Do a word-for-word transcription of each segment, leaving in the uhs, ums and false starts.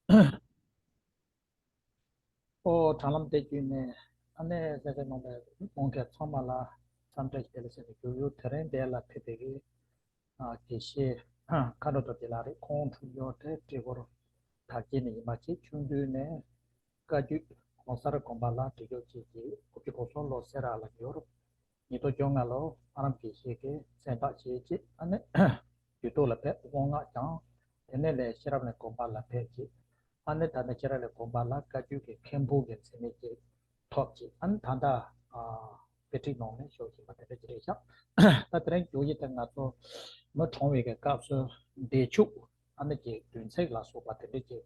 ཨོ། དྲ་ལམ་དེ་བརྒྱུད་ནས་ཨ་ནེ་གསན་གཟིགས་གནང་བའི་ཨོང་ཁེ་ཚང་མ་ལ་འཚམས་འདྲི་ཞུ་ལ་ཟེར་ནས་བརྒྱུད་ཡོད། དེ་རིང་འདི་ལ་ཕེབས་པའི་གི་ཨ་དགེ་བཤེས་མཁའ་འགྲོ་རྡོ་རྗེ་ལགས་རེད། ཁོང་འཁྲུངས་ཡོད་དེ་སྤྲེལ་སྒོར་དར་རྒྱས་ནས་ཡིན་པ་བྱས། ཆུང་དུས་ནས་བཀའ་བརྒྱུད་གོང་སར་དགོན་པ་ལ་བྲིས་སྐྱོར་བྱས་རྗེས་དགུ་བཅུ་གོ་གསུམ་ལོ་སེ་ར་ལ་ཡོད། ཉིས་སྟོང་བཅོ་ལྔ་ལོ་ཨ་རམ་དགེ་བཤེས་ཀྱིས་མཚན་རྟགས་བཞེས་རྗེས་ཨ་ནེ་ཡུལ་ཐོག་ལ་ཕེབས་དབང་བསྔགས་བསྐྱངས། དེ་ནས་ལས་ཤེས་རབ་ནས་དགོན་པ་ལ་ཕེབས་རྗེས་ཨ་ནེ་ད་ནི་ཤེས་རབ་ནས་དགོན་པ་ལ་བཀའ་བརྒྱུད་ཀྱི་མཁན་པོ་གི་མཚན་གནས་ཅིག་ཐོབ་རྗེས་ཨ་ནེ་ད་ལྟ་ཨ་དཔེ་ཁྲིད་ནང་ནས་ཞུགས་བཞིན་པ་དེ་འདྲ་ཅིག་རེད་ཤག་ད་དེ་རིང་བརྗོད་གཞི་དེ་ང་ཚོ་མི་གྲོངས་བའི་གི་སྐབས་སུ་བདེ་མཆོག་ཨ་ནེ་ཀྱི་བདུན་ཚིགས་ལ་སོགས་པ་དེ་འདྲ་ཅིག་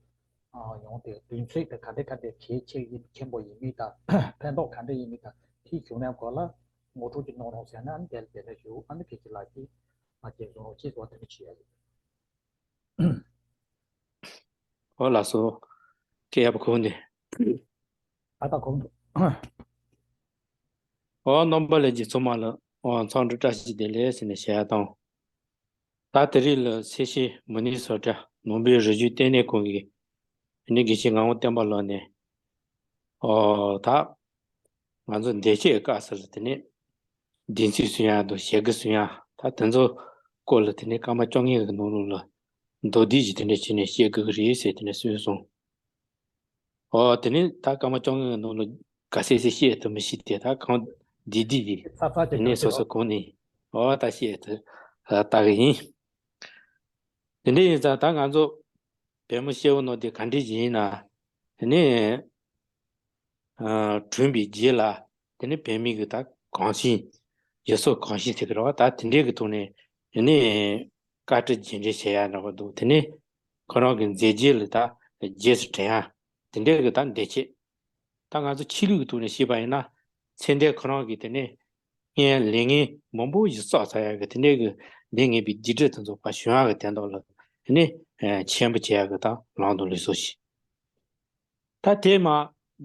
ཨ་ཡོང་སྟེ་བདུན་ཚིགས་དེ་ག་འདྲ་ག་འདྲ་གལ་ཆེ་ཡིན། ཆེན་པོ་ཡིན་མིན་དང་ཕན་ཐོགས་ག་འདྲ་ཡིན་མིན་དང་དེའི་བྱུང་རིམ་སྐོར་ལ་ངོ་སྤྲོད་ཅིག་གནང་རོགས་ཟེར་ན་ཨ་ནི་དེ་ལ་དེ་འདྲ་ཞུ། ཨ་ནི་ཕལ་ཆེར་ལགས་ཀྱིས་ང་རྒྱལ་བཟུང་རོགས་ཅེས་སོགས་དེ་འདྲ་ཞུ་ཡ་ཡིན། ཨོ་ལགས་སོ། སྐད་ཡག་པོ་གོ་འདུག་ད་ལྟ་གོ་འདུག་ཨོ་རྣམ་པ་ལྷན་རྒྱས་ཚང་མ་ལ་ཨོ་འཚམས་འདྲི་བཀྲ་ཤིས་བདེ་ལེགས་ཟེར་ནས་ཞུ་ཡ་དང་། ད་དེ་རིང་ལ་ཚེས་བཞི་མུ་ནེ་སོ་ཊ་ནོ་བེལ་རིག་གཞུང་ལྟེ་གནས་ཁང་གི་ཨ་ནི་དགེ་བཤེས་ངག་དབང་བསྟན་པ་ལགས་ནས། ཨོ་ད་ང་ཚོ་འདས་ཕྱིན་སྐབས་སུ་ལ་དེ་ནས་བདེན་ཚིག་གསུང་ཡ་དང་བཤད་དགེ་གསུང་ཡ། ད་དེ་ཚོ་སྐོར་ལ་དེ་ནས་སྐར་མ་བཅོ་ལྔའི་གི་ནང་ལོགས་ལ་མདོར་བསྡུས་ཀྱིས་དེ་འདྲ་བྱས་ནས་བཤད་དགོས་ཀྱི་རེད་ཟེར་དེ་འདྲ་གསུངས་སོང་། ཨོ་དེ་ནས་ད་སྐར་མ་བཅོ་ལྔའི་ནང་ལ་ག་ཚད་ཚད་བཤད་ཐུབ་མི་ཤེས་ཏེ། ད་གང་བདེ་བདེ་གི་ཚ་ཚ་དེ་ཅིག་ནས་སོ་སོ་གོང་ནས་ཨོ་ད་བཤད་དུ་ལྟ་གི་ཡིན། དེ་འདྲ་ཡིན་ཙང་ད་ང་ཚོ་བོད་མི་སྐྱེ་བོ་ནང་དེ་ག་འདྲ་ཞིག་ཡིན་ན། དེ་ནས་ཨ་གྲོངས་པའི་རྗེས་ལ་དེ་ནས་བོད་མི་གི་ད་གོང་ཞིང་ཡུལ་སྲོལ་གོང་ཞིང་ཟེར་གི་རེད་བ། ད་དེ་འདྲའི་གི་ཐོག་ནས་དེ་ནས་བཀའ་དྲིན་རྗེས་དྲན་བྱེད་ཡ་འདྲ་བོ་འདུག་དེ་ནས་ཁོ་རང་གི་མཛད་རྗེས་ལ་ད་རྗེས་སུ་དྲན་ཡ། དེ་འདྲའི་གི་ད་འདས་ཆེད། ད་ང་ཚོ་ཆོས་ལུགས་ཀྱི་ཐོག་ནས་བཤད་པ་ཡིན་ན། མཚན་ལྡན་ཁོ་རང་གིས་དེ་ནས་སྔོན་ལས་ངན་མང་པོ་ཞིག་བསགས་ཚར་ཡ་གི་དེ་འདྲའི་གི་ལས་ངན་པའི་སྡིག་སྒྲིབ་དེ་ཚོ་ཕར་བྱང་ཡ་གི་དོན་དག་ལ་དེ་ནས་ཨ་ཆེན་པོ་བྱེད་ཡ་གི་ད་ལམ་དང་ལུགས་སྲོལ་ཞིག་ད་དེ་མ་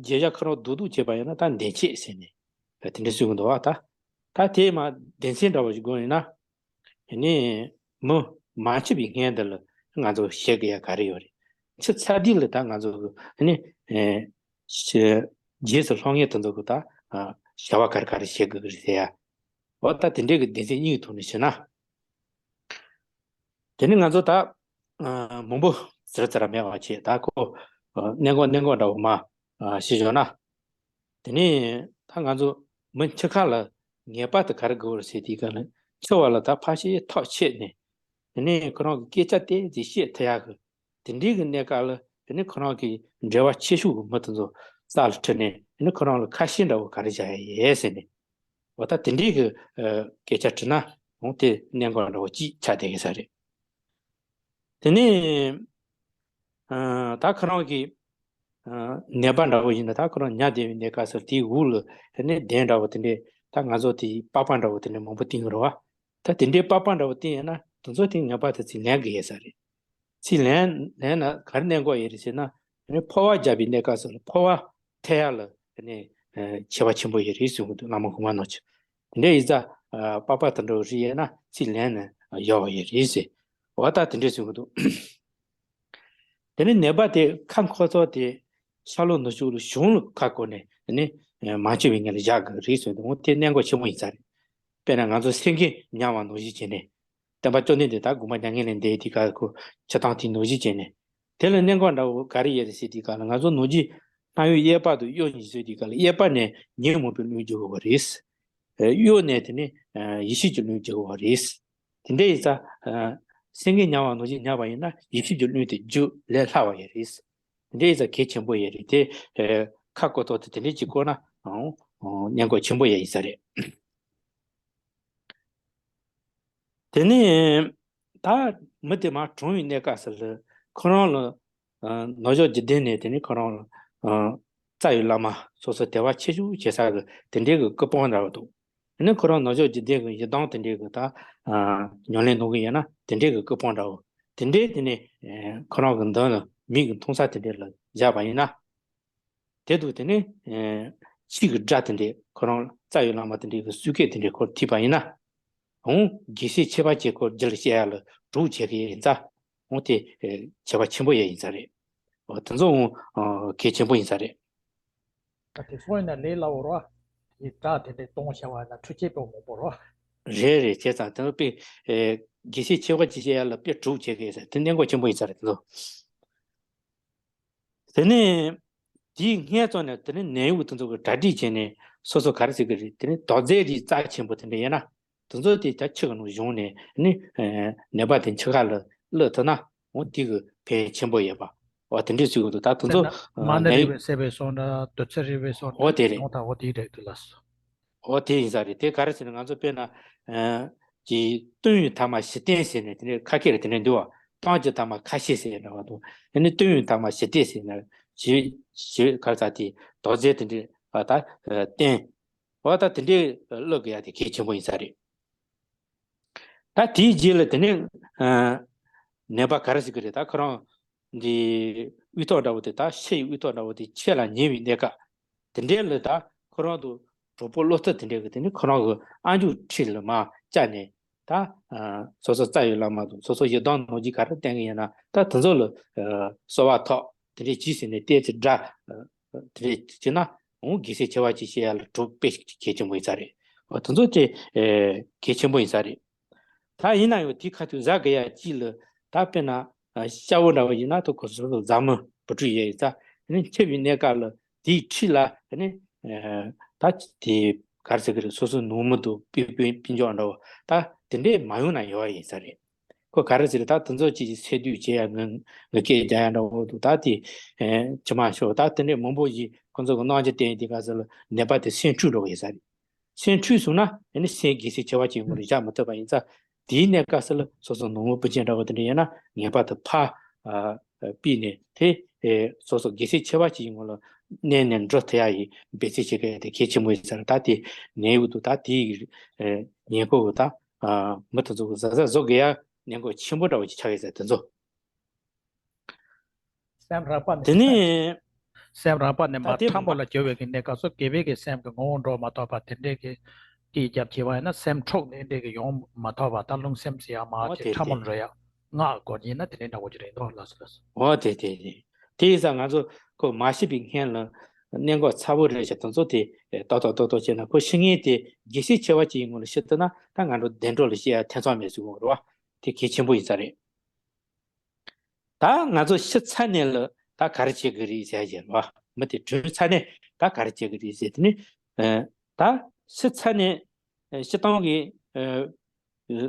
བརྗེད་བྱ་ཁོ་རང་རྡོག་རྡོག་བྱས་པ་ཡིན་ན་ད་འདས་ཆེད་ཟེར་ནས་དེ་འདྲ་གསུང་གི་འདུག་བ། ད་ད་དེ་མ་སྡེ་ཚན་འདྲ་བ་ཞིག་དགོས་ཡིན་ན། དེ་ནས་མི་མ་འཆི་བའི་སྔོན་དུ་ལ་ང་ཚོ་བཤད་དགོས་ཡ་ག་རེ་ཡོད་རེད། འཆི་ཚར་དུས་ལ་ད་ང་ཚོ་གི་དེ་ནས་ཨེ་ཤི་རྗེས་སུ་ལྷུང་མཁན་དེ་ཚོ་གི་ད་ཨ་བྱ་བ་ག་རེ་ག་རེ་བྱེད་དགོས་ཀྱི་རེད་ཟེར་ཡ། འོ་ད་དེ་འདྲའི་གི་སྡེ་ཚན་གཉིས་ཀྱི་ཐོག་ནས་བྱས་ན། དེ་ནི་ང་ཚོ་ད་ཨ་མང་པོ་ཟེར་ཟེར་ར་མེད་པ་བྱས། ད་ཁོ་ཨ་གནད་འགག་གནད་འགག་འདྲ་བོ་མ་ཨ་ཤེས་བྱུང་ན། དེ་ནི་ད་ང་ཚོ་མི་འཆི་ཁ་ལ་ངེས་པར་དུ་ག་རེ་དགོས་རེད་ཟེར་དུས་ག་ལ། འཆི་བ་ལ་ད་ཕར་ཞིག་ཐག་ཆད་ནས། དེ་ནི་ཁོ་རང་གི་སྐད་ཆ་ཏོག་ཙམ་བཤད་ཐུབ་ཡག་གི་དེ་འདྲའི་གི་གནས་སྐབས་ལ། དེ་ནི་ཁོ་རང་གི་འབྲེལ་བ་ཆེ་ཤོས་ཀྱི་མི་དེ་ཚོ་རྩ་ལ་ཁྲིད་ནས། དེ་ནི་ཁོ་རང་ལ་ཁ་ཞེ་འདྲ་བོ་ག་རེ་བྱ་ཡ་ཡོད་ཟེར་ནས། འོ་ད་དེ་འདྲའི་གི་ཨ་སྐད་ཆ་དྲིས་ན་འོང་དེ་གནད་འགག་འདྲ་བོ་ཅིག་ཆགས་བསྡད་ཀྱི་ས་རེད། དེ་ནས་ཨ་ད་ཁོ་རང་གི་ཨ་ནད་པ་འདྲ་བོ་ཡིན་ན། ད་ཁོ་རང་ཉལ་བསྡད་པའི་གནས་སྐབས་སུ་དེའི་འོག་ལ་དེ་ནས་གདན་འདྲ་བོ་དེ་འདྲའི་ད་ང་ཚོ་དེའི་པགས་པ་འདྲ་བོ་དེ་འདྲའི་མང་པོ་བཏིང་གི་རེད་བ། ད་དེ་འདྲའི་པགས་པ་འདྲ་བོ་བཏིང་ཡོད་ན་དེ་ཚོ་དེ་ངེས་པར་དུ་ཚུར་ལེན་དགོས་ཡོད་ས་རེད། ཚུར་ལེན་ལེན་ན་ག་རེ་གནད་འགག་ཡོད་རེད་ཟེར་ན། དེ་ནས་འཕོ་བ་རྒྱག་པའི་གནས་སྐབས་སུ་ལ་འཕོ་བ་ཐེབས་ཡ་ལ་དེ་ནས་ཨ་ཁྱད་པར་ཆེན་པོ་ཡོད་རེད་གསུང་གི་འདུག་བླ་མ་གོང་མ་རྣམས་ཀྱིས། དེ་འདྲ་ཡིན་ཙང་ཨ་པགས་པ་དེ་འདྲ་བོ་རིགས་ཡོད་ན་ཚུར་ལེན་ན་ཡག་པོ་ཡོད་རེད་ཟེར། འོ་ད་དེ་འདྲ་གསུང་གི་འདུག་དེ་ནས་ནད་པ་དེ་ཁ་འཁོར་ཚོགས་དེ་ཤར་ལྷོ་ནུབ་ཕྱོགས་ལ་གཞུང་ལ་ཁ་བསྐོར་ནས། དེ་ནས་ཨ་མ་འཆི་བའི་ངང་ལ་བཞག་དགོས་རེད་གསུངས་འདུག་འོ་དེ་གནད་འགག་ཆེན་པོ་ཡིན་ས་རེད། དཔེར་ན་ང་ཚོ་སེང་གེ་ཉལ་བ་ནང་བཞིན་བྱས་ནས། སྟོན་པ་བཅོམ་ལྡན་འདས་ད་དགོངས་པ་མྱ་ངན་ལས་འདས་དུས་སྐབས་ཁོ་འཆི་སྟངས་དེ་ནང་བཞིན་བྱས་ནས། དེ་ལ་གནད་འགག་འདྲ་བོ་ག་རེ་ཡོད་རེད་ཟེར་དུས་སྐབས་ལ། ང་ཚོ་ནང་བཞིན་སྣང་ཡུལ་གཡས་པ་དང་གཡོན་གཉིས་ཟེར་དུས་སྐབས་ལ། གཡས་པ་ནས་ཉོན་མོངས་པའི་རླུང་རྒྱུ་བ་རེད། གཡོན་ནས་དེ་ནས་ཡེ་ཤེས་ཀྱི་རླུང་རྒྱུ་བ་རེད། དེ་འདྲ་ཡིན་ཙང་སེང་གེ་ཉལ་བ་ནང་བཞིན་ཉལ་བ་ཡིན་ན་ཡེ་ཤེས་ཀྱི་རླུང་དེ་རྒྱུ་ལས་སླ་བ་ཡོད་རེད། དེ་འདྲ་ཡིན་ཙང་གལ་ཆེན་པོ་ཡོད་རེད་དེ། ཁ་བསྐོར་ཐོག་དེ་དེ་འདྲ་ཅིག་བསྐོར་ན་གནད་འགག་ཆེན་པོ་ཡོད་ཡིན་ས་རེད། དེ་ནས་ད་མི་དེ་མར་གྲོངས་པའི་གནས་སྐབས་སུ་ལ་ཁོ་རང་ལ་ནུབ་ཕྱོགས་འཇིག་རྟེན་ནས་དེ་ནས་ཁོ་རང་ལ་རྩ་བའི་བླ་མ་སོ་སོ་དད་པ་ཆེ་ཤོས་བྱེད་ས་གི་དེ་འདྲའི་གི་སྐུ་པང་འདྲ་བོ་འདུག་དེ་ནས་ཁོ་རང་ནུབ་ཕྱོགས་འཇིག་རྟེན་གི་ཡི་དམ་དེ་འདྲའི་གི་ད་ཉམས་ལེན་གནང་གི་ཡོད་ན་དེ་འདྲའི་གི་སྐུ་པང་འདྲ་བོ་དེ་འདྲའི་དེ་ནས་ཁོ་རང་གི་མདུན་ལ་མིག་གིས་མཐོང་ས་དེ་འདྲའི་ལ་བཞག་པ་ཡིན་ན། དེ་དུས་དེ་ནས་ཨེ་ཆོས་ཀྱི་སྒྲ་དེ་འདྲས་ཁོ་རང་རྩ་བའི་བླ་མ་དེ་འདྲས་ཀྱི་གསུང་སྐད་དེ་འདྲས་ཁོ་ཐོས་པ་ཡིན་ན། འོང་དགེ་བཤེས་ཁྱད་པར་ཅན་ཁོ་རྒྱུད་ལ་སྐྱེ་ཡ་ལ་གྲོགས་བྱེད་ཀྱི་ཡིན་ཙང་། འོང་དེ་ཨེ་ཁྱད་པར་ཆེན་པོ་ཡང་ཡིན་ས་རེད། འོ་དེ་ཚོ་འོ་གལ་ཆེན་པོ་ཡིན་ས་རེད། ད་དེ་སོང་ཡིན་ན་ལས་སླ་བོ་རོ། དེ་སྒྲ་དེ་འདྲའི་གཏོང་བྱ་བ་ན་འཕྲུལ་ཆས་དཔེ་མང་པོ་རོ། རེད་རེད། བྱས་ཙང་དེ་ཚོ་དཔེ་གལ་ཆེ་ཆེ་བ་ཅིག་བཤད་ཡ་ལ་དཔེ་གྲུབ་བྱེད་དགོས་ས་དེ་གནད་འགག་ཆེན་པོ་ཡིན་ས་རེད་དེ་ཚོ། དེ་ནས་དེའི་སྔས་ཙང་ནས་དེ་ནས་ནད་གཡོག་དེ་ཚོ་གི་གྲ་སྒྲིག་བྱས་ནས་སོ་སོ་ག་རེ་ཟེར་གི་རེད། དེ་ནས་དོགས་སེལ་རིགས་རྩ་ཆེན་པོ་དེ་འདྲ་ཡིན་ན་དེ་ཚོ་དེ་ད་ཕྱི་གི་ནང་བྱུང་ནས་ནི་ནད་པ་དེ་འཆི་ཁ་ལ་བླུག་ཐུབ་ན་འོ་དེ་གི་ཕན་ཆེན་པོ་ཡོད་པ། འོ་དེ་འདྲས་ཟེར་གི་འདུག་ད་དེ་ཚོ་མ་ཎི་རིལ་བུ་བསྲེས་པའི་སོགས་འདྲ་དུག་ཚེར་རིལ་བུའི་སོགས་འདྲ་འོ་དེ་རེད། ཡོང་དང་འོ་དེ་རེད་འདུག་ལགས་སོ། འོ་དེ་ཡིན་ས་རེད། དེ་ག་རེ་ཟེར་ན་ང་ཚོ་དཔེར་ན་ཀྱི་སྟོན་ཡོད་ཐ་མ་ཞི་བསྟན་ཟེར་ནས་དེ་ནས་ཁ་སྐད་ལ་དེ་འདྲས་འདུག་བ། སྟོན་གྱི་ཐ་མ་ཁ་ཤས་ཟེར་འདྲ་བ་འདུག་དེ་ནས་སྟོན་ཡོད་ཐ་མ་ཞི་བསྟན་ཟེར་ན་ཞི་ཞི་ག་རེ་ཟེར་དེ་དོགས་སེལ་དེ་འདྲས་ད་བསྟན། འོ་ད་དེ་འདྲས་བླུག་དགོས་ཡ་དེ་གལ་ཆེན་པོ་ཡིན་ས་རེད། ད་དེའི་རྗེས་ལ་དེ་ནས་ནད་པ་ག་རེ་ཟེར་གི་རེད། ད་ཁོ་རང་འདི་དབུས་ཐོག་འདྲ་བོ་དེ་ད་ཕྱི་ཡི་དབུས་ཐོག་འདྲ་བོ་དེ་ཆད་ལ་ཉེ་བའི་གནས་སྐབས་དེ་འདྲའི་ལ་ད་ཁོ་རང་དུ་གྲོགས་པོ་བློ་ཐུབ་དེ་འདྲའི་གི་དེ་ནི་ཁོ་རང་གི་ཨ་མཆོག་ཁྲི་ལ་མར་བཅར་ནས་ད་སོ་སོ་རྩ་བའི་བླ་མ་དང་སོ་སོ་ཡི་དམ་ནོར་གྱི་ག་རེ་བསྟེན་གི་ཡིན་ན་ད་དེ་ཚོ་ལ་གསོལ་བ་ཐོབ་དེ་འདྲའི་གྱིས་ཟེར་ནས་བལྟས་ཚེ་འདྲ་དེ་འདྲའི་བྱས་ན་འོང་དགེ་སེམས་ཆེ་བ་ཅིག་བྱེད་ཡ་ལ་གྲུབ་དཔེ་གལ་ཆེན་པོ་ཡིན་ས་རེད། འོ་དེ་ཚོ་དེ་གལ་ཆེན་པོ་ཡིན་ས་རེད། ད་ཡིན་ན་ཡང་དེའི་ཁ་ཐུག་གཟའ་གི་ཡ་གཅིག་ལ་ད་དཔེར་ན་ཤ་བོ་འདྲ་བ་ཡིན་ན་ད་ཁོ་ཚོ་གཟའ་མི་བུ་ཕྲུག་ཡས་ཡིན་ཙང་ནི་འཆི་བའི་གནས་སྐབས་ལ་དེའི་འཁྲིས་ལ་ནི་ད་དེ་ག་རེ་ཟེར་གི་རེད། སོ་སོ་ནང་མི་དང་སྤུན་སྤུན་སྤུན་ཀྱག་འདྲ་བོ་ད་དེ་འདྲས་མ་ཡོང་ན་ཡོང་བ་ཡིན་ས་རེད། ཁོ་ག་རེ་ཟེར་ད་དེ་ཚོ་ཅིག་གི་སེ་དུས་བྱེད་ཡ་ངུ་ངུ་སྐད་རྒྱག་ཡ་འདྲ་བོ་འདུག་ད་དེ་ཅི་མ་ཤོག་ད་དེ་འདྲས་མང་པོ་ཞིག་ཁོ་ཚོ་གི་གནང་རྒྱུ་བསྟན་དེ་ག་ཟེར་ལ་ནད་པ་དེ་སེམས་འཁྲུག་འགྲོ་བ་ཡིན་ས་རེད། སེམས་འཁྲུག་སོང་ན་ཨ་ནི་སེམས་དགེ་སེམས་ཆེ་བ་ཅིག་ངོ་རེ་བཞག་མི་ཐུབ་པ་ཡིན་ཙང་དེའི་གནས་སྐབས་སུ་ལ་སོ་སོ་ནང་མི་སྤུན་མཆེད་འདྲ་བོ་དེ་འདྲ་ཡིན་ན་ངེས་པར་དུ་ཕར་ཨ་ཨ་ཕུད་ནས་དེ་ཨེ་སོ་སོ་དགེ་སེམས་ཆེ་བ་ཅིག་ངོ་ལ་གནས་ནས་འགྲོ་ཐུབ་ཡ་ཡི་འབད་བརྩོན་བྱེད་མཁན་དེ་གལ་ཆེན་པོ་ཡིན་ས་རེད། ད་དེ་ནད་འུ་དུ་ད་དེའི་ཨེ་ཉེན་ཁ་འུ་ད་ཨ་མི་དེ་ཚོ་གི་གཟབ་གཟབ་བཟོ་དགོས་ཡ་ཉེན་ཁ་ཆེན་པོ་འདྲ་བོ་ཅིག་ཆགས་ཡོད་ས་དེ་ཚོ། སེམས་རགས་པ་ནི། དེ་ནས། སེམས་རགས་པ་ནི་མ་ད་དེ་ཕྲ་མོ་ལ་གྱུར་བའི་གི་གནས་སྐབས་སུ་དགེ་བའི་གི་སེམས་ཀྱི་ངོ་བོ་འགྲོ་མ་ཐུབ་པ་དེ་འདྲའི་གི་སྐད་རྒྱབ་བྱས་པ་ཡིན་ན་སེམས་འཁྲུག་ནས་འདྲའི་གི་ཡོང་མ་ཐུབ་པ་ད་རླུང་སེམས་ཟེར་ཡ་མ་ཨོ་དེ་དེ་ཕྲ་མོ་དེ་འགྲོ་ཡ་སྔགས་སྐོར་ཡིན་ན་དེ་འདྲའི་འདྲ་བོ་ཅིག་རེད་འདུག་ལགས་སོ་ལགས་སོ། ཨོ་དེ་དེ་དེ། དེ་ཡིན་ཙང་ང་ཚོ་ཁོ་མ་ཤི་བའི་སྔོན་ལ་གནད་འགག་ཚ་བོ་རེད་ཤག་དེ་ཚོ་དེ་ཏོག་ཏོག་ཏོག་ཏོག་བྱས་ན་ཁོ་ཤི་ངེས་དེ་དགེ་སེམས་ཆེ་བ་ཅིག་ཡིན་ངོ་ལ་ཤི་ཐུབ་ན་ད་ང་ཚོ་བདེ་འགྲོ་ལ་སྐྱེ་ཡ་ཐེ་ཚོམ་མེད་ཟེར་གོ་རེད་བ། དེ་གལ་ཆེན་པོ་ཡིན་ས་རེད། ད་ང་ཚོ་ཤི་ཚར་ནས་ལ་ད་ག་རེ་བྱེད་གི་རེད་ཟེར་བྱས་རེད་བ། མི་དེ་གྲོངས་ཚར་ནས་ད་ག་རེ་བྱེད་གི་རེད་ཟེར་དེ་ནི་ཨ་ད་ཤི་ཚར་ནས་ཨ་ཤི་སྟངས་ཀྱི་ཨ་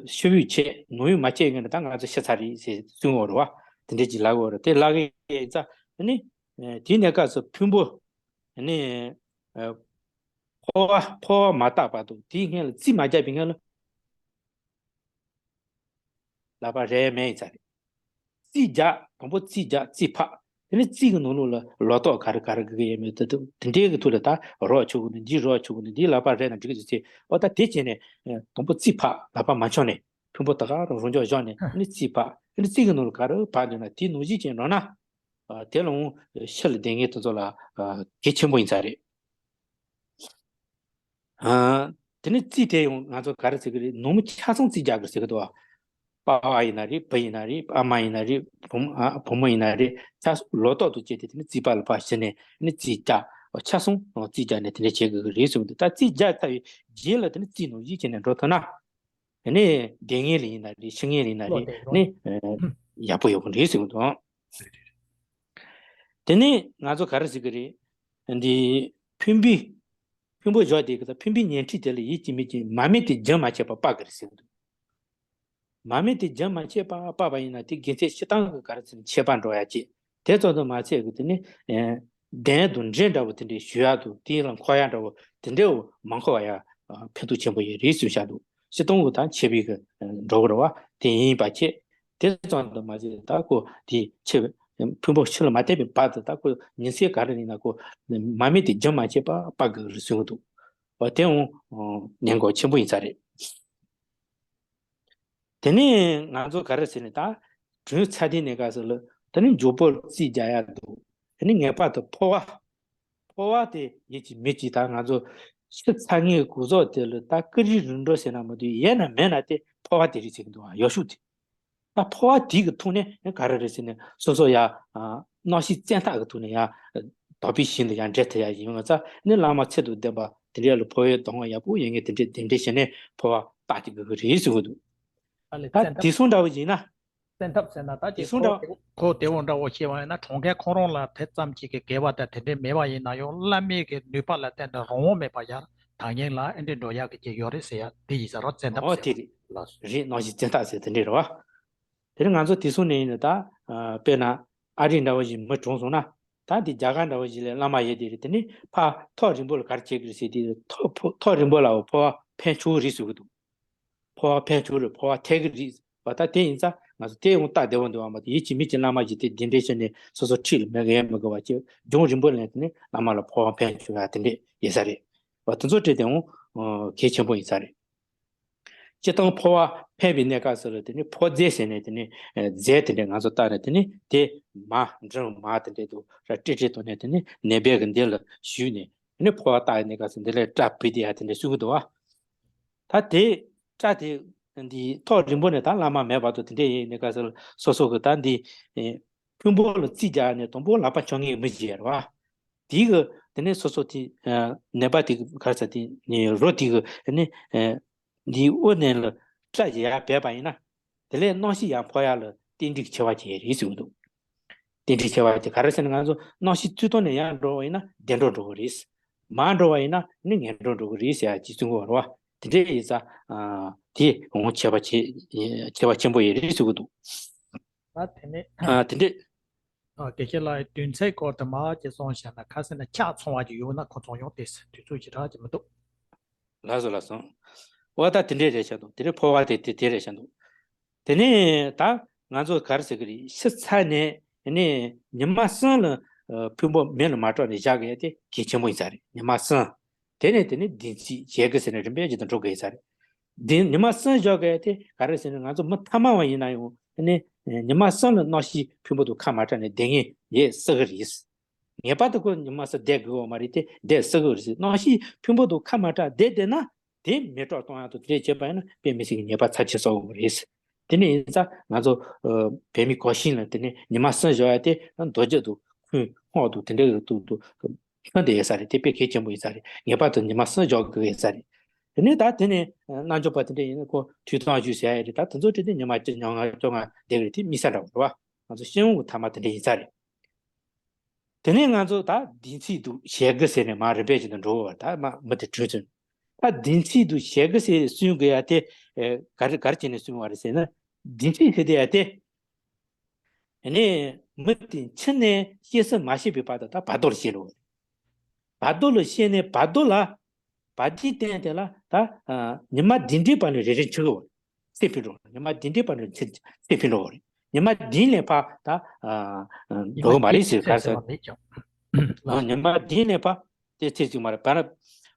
ཤི་བོའི་ཆེད་ནོར་བུ་མ་སྐྱེས་ངན་ད་ང་ཚོ་ཤི་ཚར་རེད་ཟེར་གསུང་འོ་རེད་བ། དེ་འདྲས་ཀྱི་ལབ་འོ་རེད། དེ་ལབ་གི་ཡིན་ཙང་ནི་ཨ་དེའི་གནས་སྐབས་སུ་ཕུང་པོ་ནི་ཨ་འཕོ་བ་འཕོ་བ་མ་བཏབ་བར་དུ་དེའི་སྔོན་ལ་རྩིས་མ་བརྒྱབ་པའི་སྔོན་ལ། ལག་པ་རེག་མེད་ཡིན་ས་རེད། རྩིས་རྒྱག་དང་པོ་རྩིས་རྒྱག་རྩིས་ཕབ། དེ་ནས་རྩིས་ཀྱི་ནང་ལོགས་ལ་ལོ་ཏོག་ག་རེ་ག་རེ་དགོས་ཀྱི་ཡོད་མེད་དེ་དེ་འདྲའི་གི་ཐོག་ལ་ད་རོགས་ཆོག་གི་འདུག་འདི་རོགས་ཆོག་གི་འདུག་འདི་ལག་པ་རེག་ན་འགྲིག་གི་འདུག་ཟེར། ཨོ་ད་དེ་བྱས་ནས་དང་པོ་རྩིས་ཕབ། ལག་པ་མ་འཆང་ནས་ཕུང་པོ་ད་ག་རང་རང་འཇགས་བཞག་ནས་དེ་ནས་རྩིས་ཕབ། དེ་ནས་རྩིས་ཀྱི་ནང་ལ་ག་རེ་ཕབ་འདུག་ན་དེའི་ནང་བཞིན་བྱས་འགྲོ་ན་དེ་ལ་འོང་ཤི་ལ་བསྡད་མཁན་དེ་ཚོ་ལ་གལ་ཆེན་པོ་ཡིན་ས་རེད། ཨ། དེ་ནས་རྩིས་དེ་ཡང་ང་ཚོ་ག་རེ་ཟེར་གི་རེད། ནང་མི་ཆ་ཚང་རྩིས་རྒྱག་དགོས་ཟེར་གི་འདུག་བ། པ་ཕ་ཡིན་ན་རེད། བུ་ཡིན་ན་རེད། ཨ་མ་ཡིན་ན་རེད། བུ་མོ་ཨ་བུ་མོ་ཡིན་ན་རེད། ཆ་ལོ་ཏོག་ཏུ་བྱས་ཏེ་དེ་ནས་རྩིས་པ་ལ་ཕར་ཞུས་ནས་ནི་རྩིས་རྒྱག་ཆ་ཚང་རྩིས་རྒྱག་ནས་དེ་འདྲ་བྱེད་དགོས་གི་རེད་ཟེར་གི་འདུག་ད་རྩིས་རྒྱག་ཚར་བའི་རྗེས་ལ་དེ་ནས་རྩིས་ནང་བཞིན་བྱས་ནས་འགྲོ་ཐུབ་ན། དེ་ནས་བསྡད་མཁན་ལ་ཡིན་ན་རེད། ཤི་མཁན་ལ་ཡིན་ན་རེད། ནི་ཡག་པོ་ཡོང་གི་རེད་ཟེར་གི་འདུག་དེ་ནས་ང་ཚོ་ག་རེ་ཟེར་གི་རེད། འདི་ཕུང་པོའི་ཕུང་པོ་བཞག་དེ་གི་ད་ཕུང་པོའི་ཉལ་ཁྲི་དེ་ལ་ཡིད་ཀྱི་མིག་གི་མ་རྨོས་ཏེ་རྒྱུན་མ་ཆད་པར་སྤར་གི་རེད་ཟེར་གི་འདུག་མ་རྨོས་ཏེ་རྒྱུན་མ་ཆད་པར་སྤར་བ་ཡིན་ན་དེ་དགེ་མཚན་ཤི་སྟངས་གི་ག་རེ་ཟེར་ན་ཁྱད་པར་འགྲོ་ཡ་ཅིག་དེ་ཙམ་དུ་མ་ཚད་གི་དེ་ནི་གདན་དང་འདྲེ་འདྲ་བོ་དེ་འདྲའི་ཞུ་ཡ་དང་དེ་ལ་འཁོར་ཡ་འདྲ་བོ་དེ་འདྲའི་མ་འཁོར་བ་ཡ་ཕན་ཐོགས་ཆེན་པོ་ཡོད་རེད་ཟེར་བཞག་འདུག་ཤི་སྟངས་གི་ད་ཆད་པའི་གི་འགྲོ་གི་རེད་བ། དེ་ཡིན་པ་ཆེ། དེ་ཙམ་དུ་མ་ཟད་ད་ཁོ་དེ་ཆེ་ཕུང་པོ་ཤི་ལ་མ་ལྟོས་པའི་བར་དུ་ད་ཁོ་ཉིན་མཚན་ག་རེ་ཡིན་ན་ཁོ་མ་རྨོས་ཏེ་རྒྱུན་མ་ཆད་པར་སྤར་དགོས་རེད་གསུང་གི་འདུག་འོ་དེ་འོང་ཉེན་ཁ་ཆེན་པོ་ཡིན་ས་རེད། དེ་ནས་ང་ཚོ་ག་རེ་ཟེར་ནས་ད་གྲོངས་ཚར་དུས་ནས་ག་ཟེར་ལ་དེ་ནས་མགྱོགས་པོར་རྩིས་རྒྱག་ཡ་འདུག་དེ་ནས་ངེས་པར་དུ་འཕོ་བ། འཕོ་བ་དེ་ཡིད་ཀྱི་མིག་གིས་ད་ང་ཚོ་ཤི་ཚར་ངེས་གོ་ཟོག་དེ་ལ་ད་ཀི་རི་རིམ་གྲོ་ཟེར་ན་མ་གཏོགས་ཡས་ན་མེད་ན་དེ་འཕོ་བ་དེ་རེད་ཟེར་གི་འདུག་ཨ་ཡོ་ཤུག་དེ། ད་འཕོ་བ་དེ་གི་ཐོག་ནས་ག་རེ་རེད་ཟེར་ནས་སོ་སོ་ཡ་ཨ་ སྣང་ཞེན་བཙན་ཐག་གི་ཐོག་ནས་ཡང་དག་པའི་ཞིང་དུ་ཡང་འདྲེན་ཐུབ་ཡ་ཡིན་ང་ཚ་ནི་བླ་མ་ཚད་དུ་ལྡན་པ་དེ་འདྲ་ལ་འཕོ་བའི་གདམས་ངག་ཡག་པོ་ཡོད་ངེས་དེ་འདྲས་དེ་འདྲས་བྱས་ནས་འཕོ་བ་བཏགས་ཀྱི་དགོས་ཀྱི་རེད་གསུང་གི་འདུག་ད་དེ་གསུང་འདྲ་བོ་ཡིན་ན། བཙན་ཐབས་ཟེར་ན་ད་དེ་ཅིག་གསུང་འདྲ་གོ་བདེ་བོ་འདྲ་བོ་བཤད་པ་ཡིན་ན་གྲོང་ཁྱེར་ཁོ་རང་ལ་དེ་ཙམ་གྱི་གི་དགེ་བ་དང་དེ་འདྲའི་མེད་པ་ཡིན་ན་ཡང་བླ་མའི་གི་ནུས་པ་ལ་བརྟེན་ནས་རང་དབང་མེད་པ་ཡར་ཐང་ཉེ་ལ་ཨེ་འདྲས་འགྲོ་ཡག་གི་ཅིག་ཡོད་རེད་ཟེར་ཡ་དེ་ཡིན་ས་རོ་བཙན་ཐབས་ཨོ་ཟེར་དེ་རེད། ལགས་སོ། རེད་ནང་བཞིན་བཙན་ཐབས་ཟེར་དེ་འདྲས་རེད་བ། དེ་ནི་ང་ཚོ་དེ་གསུང་ནས་ཡིན་ན་ད་དཔེར་ན་ཨ་རི་འདྲ་བོ་ཞིག་མི་གྲོངས་སོང་ན་ད་འདི་རྒྱ་གར་འདྲ་བོ་ཞིག་ལས་བླ་མ་ཡོད་དེ་རེད། དེ་ནི་ཕ་ཐོག་རིང་པོ་ལ་ག་རེ་བྱེད་ཀྱི་རེད་ཟེར་དེ་ཐོག་ཕོ་ཐོག་རིང་པོ་ལ་འཕོ་བ་ཕན་ཆུང་རེད་ཟེར་གི་འདུག་འཕོ་བ་ཕན་ཆུང་རེད་འཕོ་བ་ཐེག་གི་རེད་བ། ད་དེ་ཡིན་ཙང་ང་ཚོ་དེ་ཡང་སྟབས་བདེ་བོ་འདུག་བ་མ་གཏོགས་ཡིད་ཀྱི་མི་གྱི་བླ་མ་ཞིག་དེ་འདི་འདྲའི་ཕྱིར་ནས་སོ་སོ་ཁྲིད་ལ་མི་དགའ་མི་དགའ་བ་ཅིག་ལྗོངས་རིན་པོ་ལེན་དེ་ནས་བླ་མ་ལ་འཕོ་བ་ཕན་ཆུང་ཡ་དེ་འདྲས་ཡིན་ས་རེད་བ། དེ་ཚོ་བྲིས་དེ་ཡང་གལ་ཆེན་པོ་ཡིན་ས་རེད། སྤྱིར་བཏང་འཕོ་བ་ཕན་པའི་གནས་སྐབས་སུ་ལ་དེ་ནས་འཕོ་རྫས་ཟེར་ནས་དེ་ནས་རྫས་དེ་འདྲས་ང་ཚོ་བཏགས་ནས་དེ་ནས་དེ་མ་འབྲིང་མ་དེ་འདྲས་དུ་ར་ཀྲི་ཀྲི་དུ་ནས་དེ་ནས་ནད་པའི་གི་འདི་ལ་ཞུས་ནས་དེ་ནས་འཕོ་བ་བཏགས་ཡི་གནས་སྐབས་སུ་འདི་ལ་སྐྲ་བུད་དེ་ཡ་དེ་འདྲས་གསུང་གི་འདུག་བ། ད་དེ་སྐྲ་དེ་འདི་ཐོག་རིང་པོ་ནས་ད་བླ་མ་མེད་བར་དུ་དེ་འདྲས་ཡིན་ནས་ག་ཚོད་སོ་སོ་གི་ད་འདི་ཕུང་པོ་ལ་རྩིས་རྒྱག་ནས་དང་པོ་ལག་པ་འཆང་མཁན་མི་ཞིག་ཡོད་རེད་བ། དེ་གི་དེ་ནས་སོ་སོ་དེ་ནད་པ་དེ་ག་ཚ་དེ་ནས་རོ་དེ་གི་དེ་ནས་འདིའི་དབུ་ནས་ལ་སྐྲ་ཡར་བབས་པ་ཡིན་ན་དེ་ལས་སྣང་ཞེན་ཡར་འཕོ་ཡ་ལ་རྟེན་འབྲེལ་ཆེ་བ་ཅིག་རེད་ཟེར་གི་འདུག་རྟེན་འབྲེལ་ཆེ་བ་དེ་ག་རེ་ཟེར་ན་ང་ཚོ་སྣང་ཞེན་ཚུལ་སྟོང་ནས་ཡར་འགྲོ་བ་ཡིན་ན་བདེ་འགྲོ་འགྲོ་གི་རེད། མར་འགྲོ་བ་ཡིན་ན་ནི་ངན་འགྲོ་འགྲོ་གི་རེད་ཟེར་ཡ་ཅིག་གསུང་གི་ཡོད་རེད་བ། དེ་འདྲས་ཡིན་ཙང་དེ་འོང་ཆེ་བ་ཆེ་ཆེ་བ་ཆེན་པོ་ཡོད་རེད་ཟེར་གི་འདུག་ད་དེ་ནས་དེ་འདྲས། ཨ་དགེ་བཤེས་ལགས་དུས་ཚོད་སྐོར་དུ་མ་ཅེས་གསུངས་བཞག་ན་ཁ་སེ་ན་ཆག་ཚོང་བ་ཅིག་ཡོད་ན་ཁོ་ཚོང་ཡོང་དེ་དུས་ཚོད་ཅིག་རག་ཅིག་མི་འདུག་ལགས་སོ་ལགས་སོ། འོ་ད་དེ་འདྲས་རེད་བྱ་འདུག་དེ་འདྲས་འཕོ་བ་དེ་དེ་དེ་རེད་བྱ་འདུག་དེ་ནས་ད་ང་ཚོ་ག་རེ་ཟེར་གི་རེད། ཤི་ཚར་ནས་ནས་ཉི་མ་གསུམ་ལ་ཕུང་པོ་མེ་ལ་མ་སྤྲོད་ནས་བཞག་གི་ཡ་དེ་གལ་ཆེན་པོ་ཡིན་ས་རེད། ཉི་མ་གསུམ། དེ་ནས་དེ་ནས་བདུན་ཚིགས་ཞེ་དགུ་ཟེར་ནས་རིམ་པས་བཞིན་དུ་འགྲོ་དགོས་ཡིན་ས་རེད། བདུན་ཉི་མ་གསུམ་བཞག་གི་ཡ་དེ་ག་རེ་ཟེར་ན་ང་ཚོ་མི་ཐ་མ་བ་ཡིན་ན་ཡང་དེ་ནས་ཉི་མ་གསུམ་ལ་སྣང་ཞེན་ཕུང་པོ་དང་ཁ་མ་བྲལ་ནས་བསྡད་མཁན་ཡོད་སྲིད་གི་རེད། ངེས་པར་དུ་ཁོ་ཉི་མ་གསུམ་བསྡད་དགོས་བ་མ་རེད་དེ་བསྡད་སྲིད་གི་རེད། སྣང་ཞེན་ཕུང་པོ་དང་ཁ་མ་བྲལ་བསྡད་བསྡད་ན། དེ་མེ་སྲེག་གཏོང་ཡག་དང་དེ་འདྲས་བྱེད་པ་ཡིན་ན་དཔེ་མི་སྲིད་ཀྱི་ཉེས་པ་ཚབས་ཆེ་བསགས་ཡོང་གི་རེད། དེ་ནས་ཡིན་ཙང་ང་ཚོ་བོད་མི་གོ་ཤེས་ལ་དེ་ནས་ཉི་མ་གསུམ་བཞག་ཡ་དེ་རྡོ་རྗེ་དང་ཁུན་སྔོག་དང་དེ་འདྲས་ཀྱི་དུ་དུ་ཁྱོན་དུ་ཡོད་ས་རེད། དེ་དཔེ་གལ་ཆེན་པོ་ཡིན་ས་རེད། ངེས་པར་དུ་ཉི་མ་གསུམ་བཞག་དགོས་ཡོད་ས་རེད། དེ་ནས་ད་དེ་ནས་རྣལ་འབྱོར་པ་དེ་འདྲས་ཡིན་ན་ཁོ་ཐོས་དམ་བཞུགས་ཟེར་ཡ་རེད། ད་དེ་ཚོ་དེ་ནས་ཉི་མ་བཅུ་ཉི་མ་ལྔ་བཅོ་ལྔ་བསྡད་གི་རེད། དེ་དམིགས་བསལ་འདྲ་བོ་རེད་བ། ང་ཚོ་ཤེས་ཡོན་གྱི་ཐ་མ་དེ་འདྲས་ཡིན་ས་རེད། དེ་ནས་ང་ཚོ་ད་བདུན་ཚིགས་དང་ཞེ་དགུ་ཟེར་ནས་མར་རིམ་པས་བྱས་ནས་འགྲོ་བར་ད་མ་མི་དེ་གྲོས་བྱུང་། ད་བདུན་ཚིགས་དང་ཞེ་དགུ་ཟེར་གསུང་དགོས་ཡ་དེ་ཨེ་ག་རེ་ག་རེ་བྱས་ནས་གསུང་བ་རེད་ཟེར་ན། བདུན་ཚིགས་ཟེར་དེ་ཡ་དེ་ཨ་ནི་མི་དེ་འཆི་ནས་སྐྱེ་ས་མ་ཤེས་པའི་བར་དུ་ད་བར་དོ་ལ་སྐྱེ་འགྲོ་བ་རེད། བར་དོ་ལ་སྐྱེས་ནས་བར་དོ་ལ་བར་དོའི་སྟེང་དེ་ལ་ད་ཨ་ཉི་མ་བདུན་བདུན་བར་ནས་རེ་རེ་འཆི་གི་བ་རེད། ཚེ་འཕོས་འགྲོ། ཉི་མ་བདུན་བདུན་བར་ནས་ཚེ་ཚེ་འཕོས་འགྲོ་བ་རེད། ཉི་མ་བདུན་ལས་ཕར་ད་ཨ་ཉི་མ་འགྲོ་གི་མ་རེད་ཟེར་ག་ཟེར། ཨ་ཉི་མ་བདུན་ལས་ཕར་དེ་ཚེ་གཅིག་མ་རེད། བར་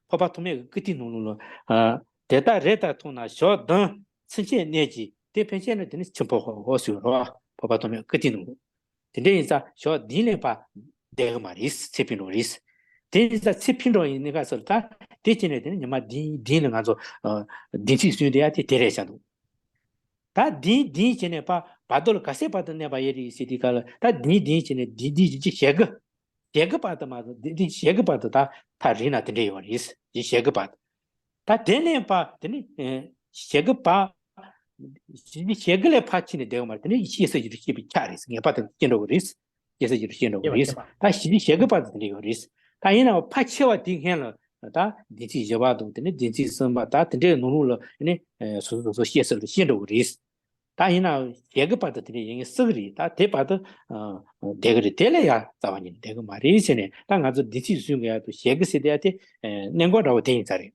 འཕགས་པ་ཐོགས་མེད་ཀྱི་བཀའ་དྲིན་ནང་ལོགས་ལ་ཨ་དེ་ལྟར་རེ་ལྟར་མཐོང་ན་ཞག་བདུན་ཚུན་ཆད་གནས་ཀྱི་དེ་ཕན་ཆད་ན་དེ་ནི་འཆི་འཕོ་འོ་ཟེར་རོ། འཕགས་པ་ཐོགས་མེད་ཀྱི་བཀའ་དྲིན་ནང་ལོགས། དེ་འདྲ་ཡིན་ཙང་ཞག་བདུན་ལས་ཕར་བསྡད་གི་མ་རེད། ཚེ་འཕོས་འགྲོ་རེད། དེ་ཡིན་ཙང་ཚེ་འཕོས་འགྲོ་ཡིན་ནི་ག་ཟེར་ད་དེ་བྱས་ནས་དེ་ནི་ཉི་མ་བདུན་བདུན་ལ་ང་ཚོ་ཨ་བདུན་ཚིགས་གསུང་དེ་ཡ་དེ་དེ་རེད་བྱ་འདུག་ད་བདུན་བདུན་བྱས་ནས་ཕར་བར་དོ་ལ་ག་ཚད་བར་དུ་གནས་པ་ཡོད་རེད་ཟེར་དུས་སྐབས་ལ་ད་བདུན་བདུན་བྱས་ནས་བདུན་བདུན་བཞི་བཅུ་ཞེ་དགུ་ཞེ་དགུ་བར་དུ་མ་གཏོགས་བདུན་བདུན་ཞེ་དགུ་བར་དུ་ད་ཐག་རིང་ན་དེ་འདྲ་ཡོད་རེད། བཞི་བཅུ་ཞེ་དགུ་བར་དུ། ད་དེ་ནས་ཕར་དེ་ནི་ཨེ་ཞེ་དགུ་བར། ཞེ་དགུ་ཞེ་དགུ་ལས་ཕར་ཕྱིན་ནས་བསྡད་ཡོད་མ་རེད། དེ་ནི་སྐྱེ་ས་ཡོད་དུ་སྐྱེས་པའི་ཆ་རེད། ངེས་པར་དུ་སྐྱེ་འགྲོ་གི་རེད། སྐྱེ་ས་ཡོད་དུ་སྐྱེ་འགྲོ་གི་རེད། ད་ཞེ་དགུ་ཞེ་དགུ་བར་དུ་དེ་འདྲ་ཡོད་རེད། ད་ཡིན་ནའང་ཕལ་ཆེ་བ་དེ་སྔོན་ལ་ད་བདུན་ཚིགས་བཞི་པ་དང་དེ་ནི་བདུན་ཚིགས་གསུམ་པ་ད་དེ་འདྲའི་ནང་ལོགས་ལ་ནི་ཨེ་སོ་སོ་སོ་སོ་སྐྱེ་ས་ལ་སྐྱེ་འགྲོ་གི་རེད། ད་ཡིན་ནའང་ཞེ་དགུ་བར་དུ་དེ་འདྲ་ཡིན་སྲིད་གི་རེད། ད་དེ་བར་དུ་ཨ་བསྡད་གི་རེད། དེ་ལས་ཡང་རྩ་བ་ཉིད་ནས་བསྡད་གི་མ་རེད་ཟེར་ནས་ད་ང་ཚོ་བདུན་ཚིགས་གསུང་གི་ཡ་དུ་ཞེ་དགུ་ཟེར་དེ་ཡ་དེ་ཨེ་གནད་འགག་འདྲ་བོ་དེ་ཡིན་ས་རེད།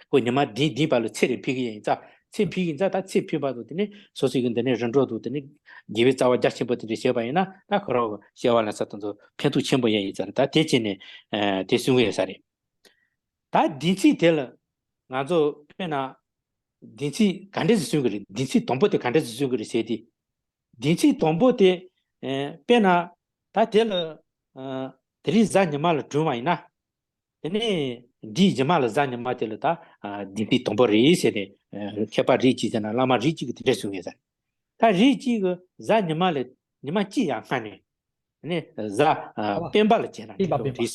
ཁོ་ཉི་མ་བདུན་བདུན་བར་ལ་ཚེ་རེ་འཕོས་གི་ཡིན་ཙང་། ཚེ་འཕོས་གི་ཡིན་ཙང་ད་ཚེ་འཕོས་པ་དང་དེ་ནས་སོ་སོའི་གི་འདི་ནས་རིམ་གྲོ་དང་དེ་ནས་དགེ་བའི་རྩ་བ་རྒྱ་ཆེན་པོ་དེ་འདྲ་བྱས་པ་ཡིན་ན་ད་ཁོ་རང་གི་སྐྱེ་བ་ལེན་ས་དེ་ཚོ་ཕན་ཐོགས་ཆེན་པོ་ཡང་ཡིན་ཙང་ད་དེ་བྱས་ནས་ཨ་དེ་གསུང་གི་ཡོད་ས་རེད། ད་བདུན་ཚིགས་དེ་ལ་ང་ཚོ་དཔེར་ན་བདུན་ཚིགས་ག་འདྲས་སེ་གསུང་གི་རེད། བདུན་ཚིགས་དང་པོ་དེ་ག་འདྲས་སེ་གསུང་གི་རེད་ཟེར་དུས། བདུན་ཚིགས་དང་པོ་དེ་ཨ་དཔེར་ན་ད་དེ་ལ་ཨ་དེ་རིང་གཟའ་ཉི་མ་ལ་གྲུབ་པ་ཡིན་ན། དེ་ནས་འདིའི་རྗེས་མ་ལ་གཟའ་ཉི་མ་དེ་ལ་ད་ཨ་བདུན་ཚིགས་དང་པོ་རེད་ཟེར་ནས་ཨ་མཁས་པ་རིགས་གཅིག་ཟེར་ན་བླ་མ་རིགས་གཅིག་གིས་དེ་འདྲས་གསུང་ཡོད་ས་རེད། ད་རིགས་གཅིག་གིས་གཟའ་ཉི་མ་ལས་ཉི་མ་གཅིག་ཡར་སྔ་ནས་ ནི་གཟའ་ཨ་སྤེན་པ་ལ་བྱས་ན་འགྲིག་གི་རེད།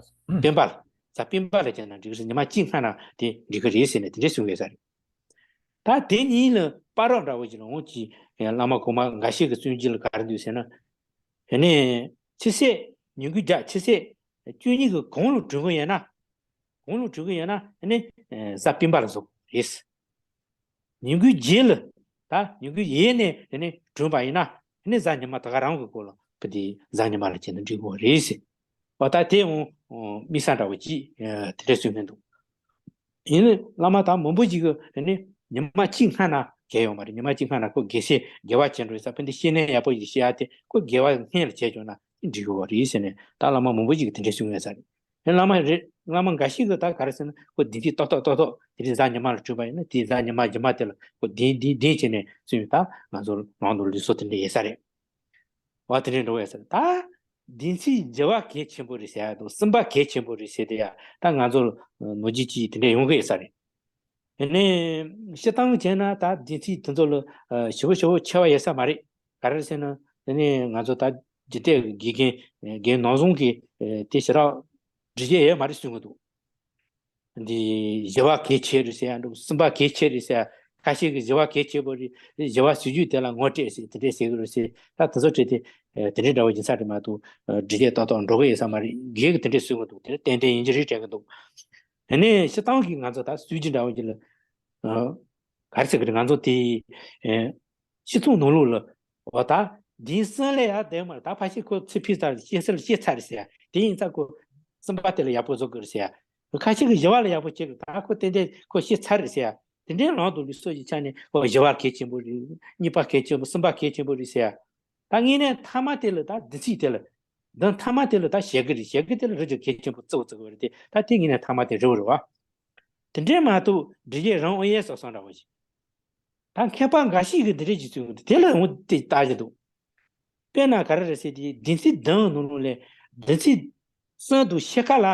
སྤེན་པ་ལ། གཟའ་སྤེན་པ་ལ། སྤེན་པ་ལ་བྱས་ན་འགྲིག་གི་རེད། ཉི་མ་གཅིག་སྔ་ན་དེ་འགྲིག་གི་རེད་ཟེར་ནས་དེ་འདྲས་གསུང་གི་ཡོད་ས་རེད། ད་དེ་གཉིས་ལ་བར་རོགས་འདྲ་བོ་ཅིག་ལ་འོང་གི། བླ་མ་གོང་མ་འགའ་ཤས་ཀྱི་བརྩོན་འགྲུས་ལ་ག་རེ་འདུག་ཟེར་ན། དེ་ནས་ཕྱི་ཚེས་ཉིན་གུང་རྒྱབ་ཕྱི་ཚེས་བཅུ་གཉིས་ཀྱི་གོང་ལ་གྲུབ་ཀྱི་ཡོད་ན། གོང་ལ་གྲུབ་ཀྱི་ཡོད་ན་ཨ་ནི་གཟའ་སྤེན་པ་ལ་རྫོགས་རེད། ཉིན་གུང་རྗེས་ལ། ད་ཉིན་གུང་ཡས་ནས་དེ་ནས་གྲུབ་པ་ཡིན་ན་ཨ་ནི་གཟའ་ཉི་མ་ད་ག་རང་གི་སྐོར་ལ་བུ་དེ་གཟའ་ཉི་མ་ལ་བྱས་ན་འགྲིག་གི་རེད་ཟེར། འོ་ད་དེ་འོང་དམིགས་བསལ་འདྲ་བོ་ཅིག་དེ་འདྲས་གསུངས་མཁན་འདུག་ཡིན་ནའི་བླ་མ་དང་མང་པོ་ཞིག་གིས་དེ་ནི་ཉི་མ་གཅིག་སྔ་ན་གལ་ཡོད་མ་རེད། ཉི་མ་གཅིག་སྔ་ན་ཁོ་དགེ་བཤེས་དགེ་བ་བྱེད་འགྲོ་ཡོད་ས། དཔེ་འདི་བཤེས་གཉེན་ཡག་པོ་ཞིག་བཤད་ཡ་དེ་ཁོ་དགེ་བ་སྔོན་ལ་བྱས་བྱུང་ན་འགྲིག་གི་རེད་ཟེར་ནས་ད་བླ་མ་མང་པོ་ཞིག་གིས་དེ་འདྲས་གསུང་ཡོད་ས་རེད། ཡང་བླ་མ་རེད། བླ་མ་འགའ་ཞིག་གིས་ད་ག་རེ་ཟེར་ན་ཁོ་བདུན་ཚིགས་ཏག་ཏག་ཏག་ཏག་དེ་རིང་གཟའ་ཉི་མ་ལ་གྲུབ་པ་ཡིན་ན་དེ་གཟའ་ཉི་མ་རྗེས་མ་དེ་ལ་ཁོ་བདུན་བདུན་བདུན་བྱས་ནས་གསུང་ཡོད། ད་ང་ཚོ་ནང་དུ་ལུགས་སྲོལ་དེ་འདྲས་ཡོད་ས་རེད། བ་དེ་འདྲས་འགྲོ་ཡོད་ས་རེད། ད་བདུན་ཚིགས་བཞི་པ་གལ་ཆེན་པོ་རེད་ཟེར་ཡ་དང་གསུམ་པ་གལ་ཆེན་པོ་རེད་ཟེར་དེ་ཡ་ད་ང་ཚོར་ནོར་འཁྲུལ་ཅིག་དེ་འདྲས་ཡོང་གི་ཡོད་ས་རེད། དེ་ནས་སྤྱིར་བཏང་བྱས་ན་ད་བདུན་ཚིགས་དེ་ཚོ་ལ་ཞེ་པོ་ཞེ་པོ་ཁྱད་པར་ཡོད་ས་མ་རེད། ག་རེ་ཟེར་ན་དེ་ནས་ང་ཚོ་ད་འཇིག་རྟེན་གྱི་དགེ་རྒན་རྒན་ནང་བཟུང་གི་དེ་ཞེ་དྲག་འགྲེལ་བཤད་ཡོད་མ་རེད་གསུང་གི་འདུག་འདི་བཞི་པ་གལ་ཆེ་རེད་ཟེར་ཡ་འདུག་གསུམ་པ་གལ་ཆེ་རེད་ཟེར་ཡ། ཁ་ཤས་ཀྱིས་བཞི་པ་གལ་ཆེ་པོ་རེད། བཞི་པ་ཟེར་རྒྱུ་དེ་ལ་ངོ་སྤྲད་ཟེར་དེ་འདྲས་ཟེར་གི་རེད་ཟེར། ད་དེ་ཚོ་བྲིས་ཏེ་དེ་འདྲས་འདྲ་བོ་ཡིན་ས་རེད་མ་གཏོགས་འགྲེལ་བཤད་ཏག་ཏག་འགྲོ་གི་ཡོད་ས་མ་རེད། རྒན་གྱིས་དེ་འདྲས་གསུང་གི་འདུག་དེ་ནི་ཏན་ཏན་ཡིན་གྱི་རེད་དྲན་གི་འདུག་དེ་ནས་སྤྱིར་བཏང་གི་ང་ཚོ་ད་སྲོལ་རྒྱུན་འདྲ་བོ་ཅིག་ལ་ག་རེ་ཟེར་གི་རེད། ང་ཚོ་དེ་སྤྱི་ཚོགས་ནང་ལོགས་ལ་འོ་ད་འདིའི་གསུམ་ལས་ཡར་བསྡད་མ་རེད། ད་ཕལ་ཆེར་ཁོ་ཚེ་ཕྱི་ཚར་ཤེས་ཚར་ཤེས་ཚར་རེད་ཟེར་ཡ། དེ་ཡིན་ཙང་ཁོ་གསུམ་པ་དེ་ལ་ཡག་པོ་བཟོ་དགོས་རེད་ཟེར་ཡ། ཁ་ཤས་ཀྱིས་བཞི་པ་ལ་ཡག་པོ་བྱེད་དགོས། ད་ཁོ་ཏན་ཏན་ཁོ་ཤེས་ཚར་རེད་ཟེར་ཡ། དེ་འདྲའི་ལམ་དུ་ལུགས་སྲོལ་གྱི་ཆ་ནས་ཁོ་བཞི་པ་གལ་ཆེན་པོ་རེད། གཉིས་པ་གལ་ཆེན་པོ། གསུམ་པ་གལ་ཆེན་པོ་རེད་ཟེར་ཡ། ད་དངོས་གནས་མཐའ་མ་དེ་ལ་ད་བདུན་ཚིགས་དེ་ལ་འདི་མཐའ་མ་དེ་ལ་ད་ཞེ་གི་རེད། ཞེ་གི་དེ་ལ་རི་ཅོ་གལ་ཆེན་པོ་བརྩི་བ་བརྩི་དགོས་རེད་དེ། ད་དེ་ངེས་ནས་མཐའ་མ་དེ་རི་བོ་རེད་བ། དེ་འདྲས་མ་གཏོགས་འབྲི་རྒྱས་རང་ཨོ་ཡེ་སོ་སོ་འདྲ་བོ་ཞིག་ད་མཁས་པ་འགའ་ཞིག་གིས་འདི་འདྲས་ཀྱི་ཚུལ་དེ་ལ་འོང་དེ་ལྟ་གི་འདུག་དཔེར་ན་ག་རེ་རེད་ཟེར་དེ་བདུན་ཚིགས་བདུན་ནང་ལོགས་ལས་བདུན་ཚིགས་གསུམ་དུ་ཤེལ་ཁ་ལ་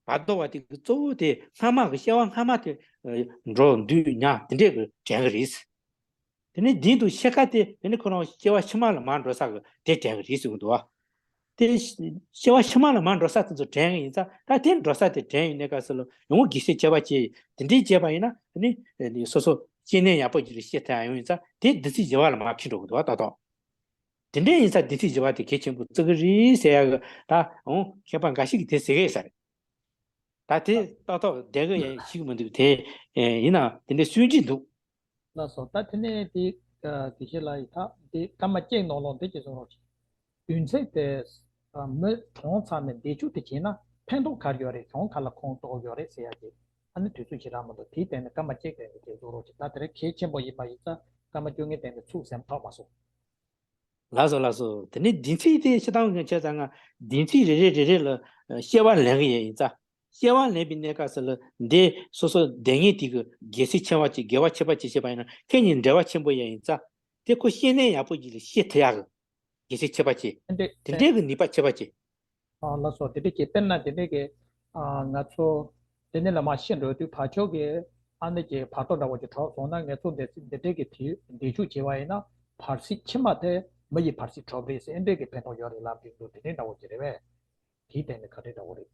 བར་དོ་བ་དེ་གི་གཙོ་བོ་དེ་སྔ་མ་གི་སྐྱེ་བ་སྔ་མ་དེ་འགྲོ་འདུག་ཉལ་དེ་འདྲས་གི་དྲན་གི་རེད། དེ་ནས་འདི་འདུག་ཤེལ་ཁ་དེ་དེ་ནས་ཁོ་རང་སྐྱེ་བ་ཕྱི་མ་ལ་མར་འགྲོ་ས་གི་དེ་དྲན་གི་རེད་གསུངས་འདུག་བ། དེ་སྐྱེ་བ་ཕྱི་མ་ལ་མར་འགྲོ་ས་དེ་ཚོ་དྲན་གི་ཡིན་ཙང་ད་དེ་འགྲོ་ས་དེ་དྲན་ཡོད་ནས་ག་ས་ལ་ཡང་དགེ་བཤེས་བྱས་པ་བྱས་དེ་འདྲའི་བྱས་པ་ཡིན་ན་དེ་ནས་སོ་སོ་སྐྱེ་གནས་ཡག་པོ་ཅིག་ལ་སྐྱེ་ཐུབ་ཡ་ཡོང་ཡིན་ཙང་དེ་བདུན་ཚིགས་བཞི་པ་ལ་མར་འཁྱེར་འགྲོ་གི་འདུག་བ་ཏག་ཏག་དེ་འདྲ་ཡིན་ཙང་བདུན་ཚིགས་བཞི་པ་དེ་གལ་ཆེན་པོ་བརྩི་གི་རེད་ཟེར་ཡ་གི་ད་འོང་མཁས་པ་འགའ་ཞིག་གིས་དེ་ཟེར་གི་ཡོད་ས་རེད། ད་དེ་ཏག་ཏག་བསྡད་གི་ཡ་ཞིག་མི་འདུག་དེ་ཡིན་ན་དེ་འདྲའི་སྲོལ་རྒྱུན་འདུག་ལགས་སོ། ད་དེ་ནས་དེ་དགེ་བཤེས་ལགས་ཡིས་ད་དེ་སྐར་མ་གཅིག་ནང་ལོགས་འདི་གཅིག་གསུང་རོགས་གྱིས། བདུན་ཚིགས་དེ་མི་གྲོངས་ཚར་ནས་འདས་མཆོད་དེ་བྱས་ན་ཕན་ཐོགས་ག་རེ་ཡོད་རེད། གྱོང་ག་ལ་ཁོང་གཏོགས་ཡོད་རེད་ཟེར་ཡ་གི་ཨ་ནི་དུས་ཚོད་ཞེ་དྲག་མི་འདུག་དེའི་སྟེང་ནས་སྐར་མ་གཅིག་སྟེང་ནས་དེ་གསུང་རོགས་གྱིས། ད་དེ་རིང་གལ་ཆེན་པོ་ཡིན་པ་ཡིན་ཙང་སྐར་མ་བཅོ་ལྔའི་སྟེང་ནས་ཚུགས་ཟིན་ཐོག་མ་སོང་། ལགས་སོ་ལགས་སོ། དེ་ནས་བདུན་ཚིགས་དེ་སྤྱིར་བཏང་གི་བྱས་ཙང་ང་བདུན་ཚིགས་རེ་རེ་རེ་རེ་ལ་བཤད་པ་ལེན་གི་ཡིན་ཙང་། བཤད་པ་ལེན་པའི་གནས་སྐབས་སུ་ལ་འདི་སོ་སོ་སྡེ་ངེས་དེ་གི་དགེ་ཚིགས་ཆེ་བ་ཅིག་དགེ་བ་ཆེ་བ་ཅིག་བྱས་པ་ཡིན་ན་ཁྱེད་གཉིས་འབྲེལ་བ་ཆེན་པོ་ཡང་ཡིན་ཙང་། དེ་ཁོ་བཤད་ནས་ཡག་པོ་ཅིག་ལ་བཤད་ཐུབ་ཡག་གི་དགེ་ཚིགས་ཆེ་བ་ཅིག་དེ་འདྲའི་གི་ནུས་པ་ཆེ་བ་ཅིག་ཨ་ལགས་སོ། དེ་འདྲ་གི་དཔེར་ན་དེ་འདྲ་གི་ཨ་ང་ཚོ་དེ་ནས་ལ་མ་ཤེས་འགྲོ་དུས་བར་ཕྱོགས་ཀྱི་ཨ་ནི་གི་བར་དོ་འདྲ་བོ་ཅིག་གྲུབ་སོང་ན་ང་ཚོ་འདི་འདི་འདྲ་གི་དེ་འདི་ཆུ་བྱེད་པ་ཡིན་ན་བར་སྲིད་ཕྱི་མ་དེ་མི་ཡི་བར་སྲིད་གྲུབ་རེད་ཟེར་ཨེ་འདྲ་གི་ཕན་ཐོགས་ཡོད་རེད་ལབ་ཀྱི་འདུག་དེ་འདྲ་འདྲ་བོ་ཅིག་རེད་པས། དེའི་སྟེང་ནས་ག་འདྲ་འདྲ་བོ་རེད།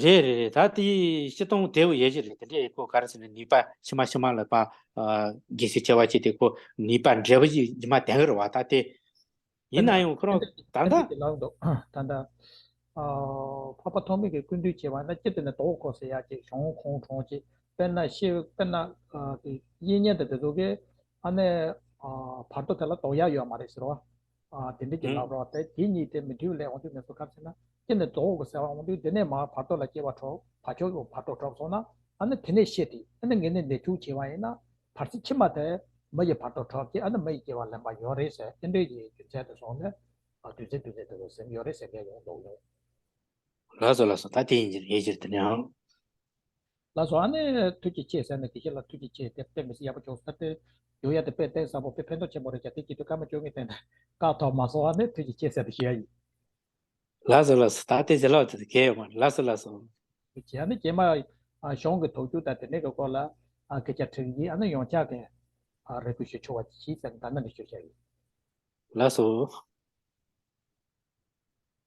རེད་རེད་རེད། ད་དེ་སྤྱིར་བཏང་དེ་བོ་ཡོད་ཀྱི་རེད། དེ་འདྲ་ཡིན་ཁོ་ག་རེ་ཟེར་ན་ནུས་པ་ཕྱི་མ་ཕྱི་མ་ལ་པ་དགེ་ཚིགས་ཆེ་བ་ཅིག་དེ་ཁོ་ནུས་པ་འབྲས་བུ་ཅིག་རྗེས་མ་ལྡན་གི་རེད་བ། ད་དེ། ཡིན་ན་ཡང་ཁོ་རང་ད་ལྟ་དེ་ལབ་འདུག་ད་ལྟ་ཨ་འཕགས་པ་ཐོགས་མེད་ཀྱི་སྐུ་མདུན་བྱས་པ་ན་ཅི་སྟེ་ནས་དོ་ཁོ་ཟེར་ཡག་ཅིག་གཞུང་ཁོང་གྲོང་ཅིག་དཔེར་ན་ཤེས་དཔེར་ན་ཨ་དེ་གཡས་གཉེན་དང་དེ་ཚོ་གིས་ཨ་ནི་ཨ་བར་དོ་དེ་ལ་དོགས་ཡག་ཡོད་མ་རེད་ཟེར་བ། ཨ་དེ་འདྲ་ཅིག་ལབ་རོགས། དེ་དེ་གཉིས་དེ་མི་མཐུན་ལས་འོང་དུས་ནས་སུ་ག་རེ་ཟེར་ན་ཅི་ནས་དོ་ཁོ་ཟེར་བ་འོང་དུས་དེ་ནས་མར་བར་དོ་ལ་སྐྱེ་བ་གྲོལ་བར་ཆོད་བར་དོ་གྲུབ་སོང་ན་ཨ་ནི་དེ་ནས་ཤེས་ཏེ་ཨ་ནི་ངེས་ནས་འདས་མཆོད་བྱས་པ་ཡིན་ན། བར་སྲིད་ཕྱི་མ་དེ་མི་ཡི་བར་དོ་གྲུབ་ཀྱི་ཨ་ནི་མི་ཡི་སྐྱེ་བ་ལེན་པ་ཡོད་རེད་ཟེར་ཨེ་འདྲའི་ཡི་རྒྱུ་མཚན་དེ་སོང་ནས་ཨ་དུས་ཚོད་དུས་ཚོད་དེ་ཚོ་ཟིན་ཡོད་རེད་ཟེར་མཁན་ཡོང་འདུག་ཡོང་། ལགས་སོ་ལགས་སོ། ད་དེ་ཡིན་གྱི་རེད་ཀྱི་རེད་དེ་ནའང་། ལགས་སོ། ཨ་ནི་ཐུགས་རྗེ་ཆེ་ཟེར་ནས་དགེ་བཤེས་ལ་ཐུགས་རྗེ་ཆེ་དེ་དཔེ་མི་སྲིད་ཡག་པོ་བྱུང་ས་དེ་ཡོང་ཡ་དེ་དཔེ་གཏིང་ཟབ་པོ་དཔེ་ཕན་ཐོགས་ཆེན་པོ་རེད་ཀྱང་དེ་སྐྱིད་སྡུག་སྐར་མ་བཅོ་ལྔའི་སྟེང་དུ་བཀག་ཐོག་མ་སོང་། ཨ་ནི་ཐུགས་རྗེ་ཆེ་ཟེར་དུ་ཞུ་ཡ་ཡིན། ལགས་སོ་ལགས་སོ། ད་ལྟའི་ཞལ་ལག་དེ་གས་ཡོད་མ་རེད། ལགས་སོ་ལགས་སོ། ཨ་ནི་རྗེས་མ་ཨ་གཞུང་གི་དོགས་གཅོད་དང་དེ་འདྲའི་གི་སྐོར་ལ་ཨ་སྐད་ཆ་དྲི་གི་ཡིན། ཨ་ནི་ཡོངས་ཁྱབ་ཀྱི་ཨ་རེ་སྐུལ་ཞུ་ཆོག་པ་ཞིག་ཟེར་ནས་ད་ནི་ཞུ་བྱ་ཡིན། ལགས་སོ།